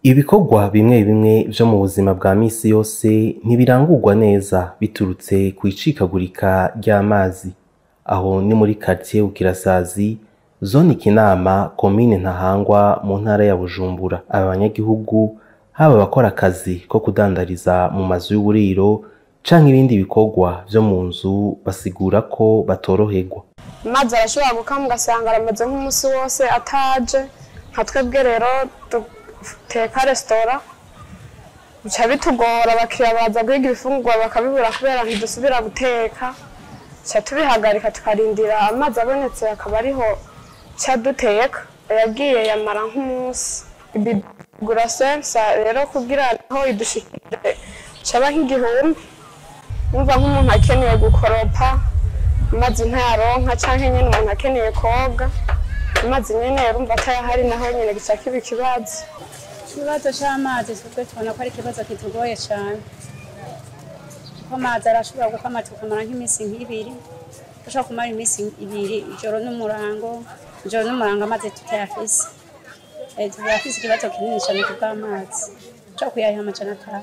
Ibikorwa bimwe bimwe vyo mu buzima bwa misi yose ntibirangurwa neza biturutse kw'icikagurika ry'amazi. Aho ni muri quartier Bukirasazi, zone Kinama, komine Ntahangwa, mu ntara ya Bujumbura. Aba banyagihugu, haba abakora akazi ko kudandariza mu mazu y'uburiro canke ibindi bikorwa vyo mu nzu, basigura ko batoroherwa. Amazi arashobora gukama, ugasanga aramaze nk'umunsi wose ataje. Nka twebwe rero duteka resitora, bica bitugora, abakiriya baza guhiga ibifungurwa bakabibura kubera ntidusubira guteka. Tuca tubihagarika, tukarindira amazi abonetse, akaba ariho ca duteka. Yagiye yamara nk'umunsi. Ibigura sensa rero kugira aho idushikire caba nk'igihumbi. Umva, nk'umuntu akeneye gukoropa, amazi ntayaronka, canke nyene umuntu akeneye koga, amazi nyene urumva atayahari, naho nyene gica kiba ikibazo. Ikibazo c'amazi twebwe tubona ko ari ikibazo kitugoye cane, kuko amazi arashobora gukama tukamara nk'iminsi nk'ibiri. Dushobora kumara iminsi 2, ijoro n'umurango, ijoro n'umurango amazi tutayafise. Turafise ikibazo kinini cane kubw'amazi. Ushobora kuyaha 500,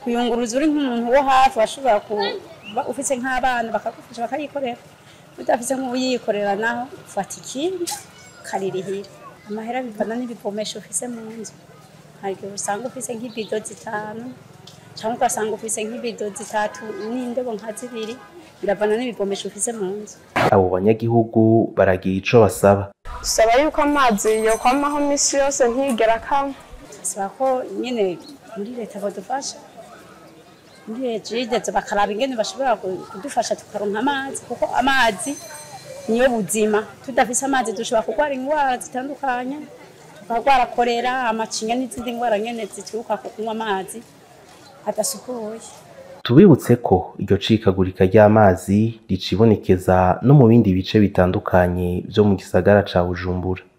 kuyunguruza uri nk'umuntu wo hafi, washobora kuba ufise nk'abana bakagufasha bakayikorera. Udafise nk'uyikorera naho, ufata ikindi ukaririhira. Amahera bivana n'ibivomesho ufise mu nzu. Hari igihe usanga ufise nk'ibido 5, cyangwa ugasanga ufise nk'ibido 3 n'indobo nka 2. Biravana n'ibivomesho ufise mu nzu. Abo banyagihugu baragira ico basaba. Dusaba yuko amazi yokwamaho misi yose, ntigera akama. Saba ko nyene muri leta badufasha, muri Regideso, bakaraba ingene bashobora kudufasha tukaronka amazi, kuko amazi niyo buzima. Tudafise amazi dushobora kurwara ingwara zitandukanye, tukarwara korera, amacinya n'izindi ngwara nyene zituruka ku kunywa amazi adasukuye. Tubibutse ko iryo cikagurika ry'amazi ricibonekeza no mu bindi bice bitandukanye vyo mu gisagara ca Bujumbura.